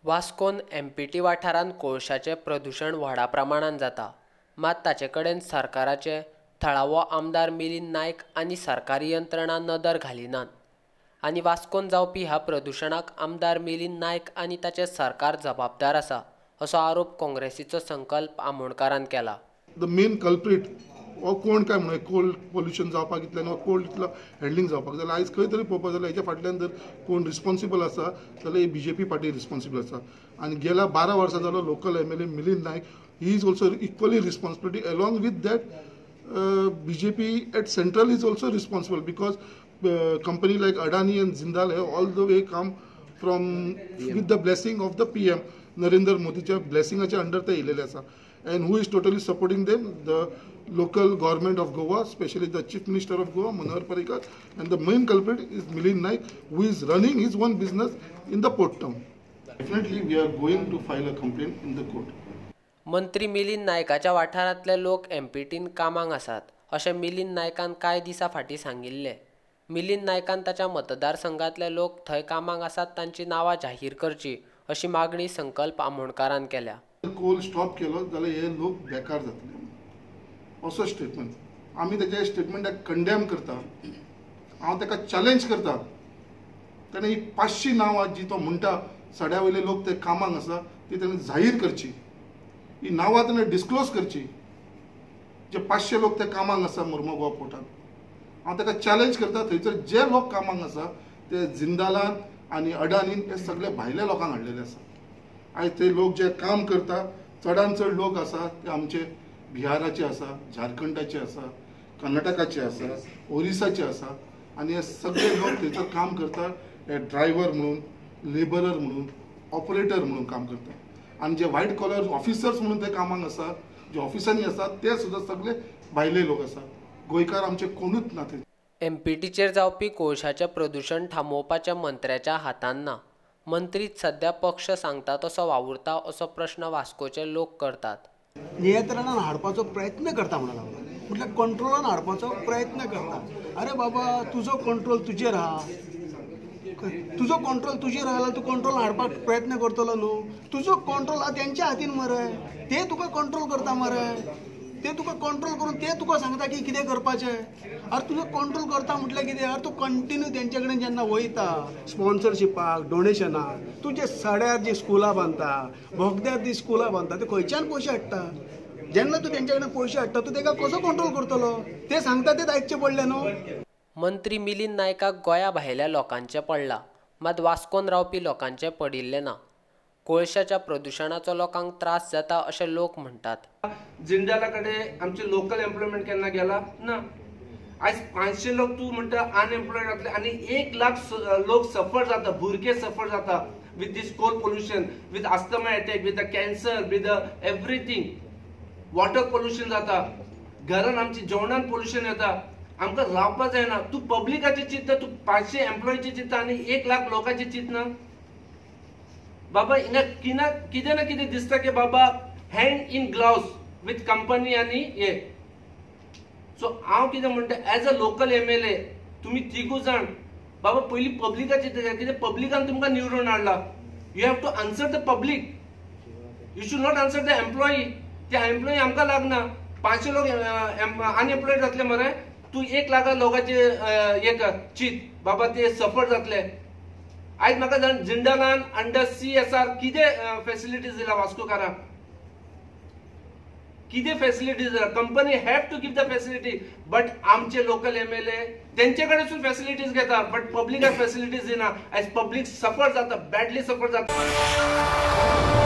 वास्कोन empty वाठारांत कोळशाचें प्रदुशण व्हडा प्रमाणान जाता, मात ताचे कडेन सरकाराचे थळावो आमदार मिलिंद नायक आनी सरकारी यंत्रणा नदर घालिनात आनी वास्कोन जावपी ह्या प्रदुशणाक आमदार मिलिंद नायक आनी ताचें सरकार जबाबदार आसा असो आरोप काँग्रेसीचो संकल्प आमोणकारान केला. The main culprit हो कोण काय म्हणून कोल पोल्युशन जावपाक इतल्यान वा कोल इतलो हँडलिंग जावपाक जाल्यार आयज खंय तरी पळोवपाक जाल्यार हेच्या फाटल्यान जर कोण रिस्पॉन्सिबल आसा जाल्यार ही बीजेपी पार्टी रिस्पॉन्सिबल आसा. आनी गेल्या 12 वर्सां जालो local MLA Milind Naik he is also equally responsibility. Along with that BJP at central is also responsible because company like Adani and Jindal have all the way come from with the blessing of the PM Narendra मोदीच्या ब्लेसिंगाच्या under ते येयलेले आसा. And who is totally supporting them? The local government of Goa, especially the Chief Minister of Goa, Manohar Parrikar, and the main culprit is Milind Naik, who is running his own business in the port town. Definitely, we are going to file a complaint in the court. मंत्री मिलिंद नायकाच्या वाठारांतले लोक एमपीटीन कामाक आसात अशें मिलिंद नायकान कांय दिसां फाटीं सांगिल्लें. मिलिंद नायकान ताच्या मतदारसंघांतले लोक थंय कामाक आसात तांची नांवां जाहीर करची अशी मागणी संकल्प आमोणकारान केल्या. कोल स्टॉप केलो जाल्यार हे लोक बेकार जातले असो स्टेटमेंट. आमी तेच्या स्टेटमेंटाक कंडेम करता. हांव ताका चॅलेंज करता. ताणें ही 500 नांवां जी तो म्हणटा सड्या वयले लोक ते कामाक आसा ती ताणें जाहीर करची. ही नांवां ताणें डिस्क्लोज करची. जे 500 लोक ते कामाक आसा मुर्मगांव पोर्टान हांव ताका चॅलेंज करता. थंयसर जे लोक कामाक आसा ते जिंदालान आनी अडानीन हे सगळे भायल्या लोकांक हाडलेले आसा. आयज ते लोक जे काम करता चडान चड लोक आसा ते आमचे बिहाराचे आसा, झारखंडाचे आसा, कर्नाटकाचे आसा, ओरिसाचे आसा आनी हे सगळे लोक थंयसर काम करता. हे ड्रायव्हर म्हणून, लेबरर म्हणून, ऑपरेटर म्हणून काम करता. आनी जे व्हायट कॉलर ऑफिसर्स म्हणून ते कामाक आसा, जे ऑफिसांनी आसा ते सुद्दां सगळे भायले लोक आसा. गोंयकार आमचे कोणूच ना थंय. एमपीटीचेर जावपी कोळशाचें प्रदुशण थांबोवपाच्या मंत्र्याच्या हातान ना. मंत्रीच सध्या पक्ष सांगता तसो वावुरता असो प्रश्न वास्कोचे लोक करतात. नियंत्रणान हाडपाचो प्रयत्न करता म्हणून लागला, म्हटल्यार कंट्रोलान हाडपाचो प्रयत्न करता. अरे बाबा, तुजो कंट्रोल तुजेर आहा, तुजो कंट्रोल तुजेर आहा जाल्यार तूं कंट्रोल हाडपाक प्रयत्न करतलो न्हू. तुजो कंट्रोल आहा तेंच्या हातीन मरे, ते तुका कंट्रोल करता मरे, ते तुका कंट्रोल करून ते तुका सांगता की कितें करपाचें. अरे तुजो कंट्रोल करता म्हटल्यार कितें? अरे तूं कंटिन्यू तेंचे कडेन जेन्ना वयता स्पॉन्सरशिपाक, डोनेशनाक, तुजे सड्यार जी स्कुलां बांदता, बोगद्यार जी स्कुलां बांदता, ते खंयच्यान पयशे हाडटा? जेन्ना तूं तेंचे कडेन पयशे हाडटा तूं तेका कसो कंट्रोल करतलो? ते सांगता तेच आयकचें पडलें न्हू. मंत्री मिलिंद नायकाक गोंया भायल्या लोकांचें पडलां, मात वास्कोन रावपी लोकांचें पडिल्लें ना. कोळशाच्या प्रदुशणाचो लोकांक त्रास जाता अशें लोक म्हणटात. जिंदाला कडेन आमचे लोकल एम्प्लॉयमेंट केन्ना गेला ना. आयज 500 लोक तूं म्हणटा अनएम्प्लॉयड जातले आनी 1 लाख लोक सफर जाता, भुरगे सफर जाता with this coal pollution, with asthma attack, with the cancer, with the everything. Water pollution जाता, घरान आमच्या जेवणान पोल्युशन येता, आमकां रावपा जायना. तूं पब्लिकाचें चिंतता, तूं 500 एम्प्लॉयीचें चिंतता आनी 1 लाख लोकांचें चिंतना. बाबा हिंगा कितें ना कितें दिसता की बाबा hand in gloves with company आनी हे. सो हांव कितें म्हणटा, एज अ लोकल एमएलए तुमी तिगूय जाण बाबा पयलीं पब्लिकाचें कितें, पब्लिकान तुमकां निवडून हाडला. You have to answer the public, you should not answer the employee. ते एम्प्लॉई आमकां लागना. 500 लोक अनएम्प्लॉयड जातले मरे, तूं 1 लाख लोकांचे हे कर चीत बाबा ते सफर जातले. आयज म्हाका जाण जिंदालान अंडर CSR कितें फेसिलिटीज दिला वास्कोकारांक, कितें फेसिलिटीज दिला? Company have to give the facility, but आमचे लोकल एमएलए तेंचे कडेनसून फेसिलिटीज घेता बट पब्लिकाक फेसिलिटीज दिना. आयज पब्लीक सफर जाता, बॅडली सफर जाता.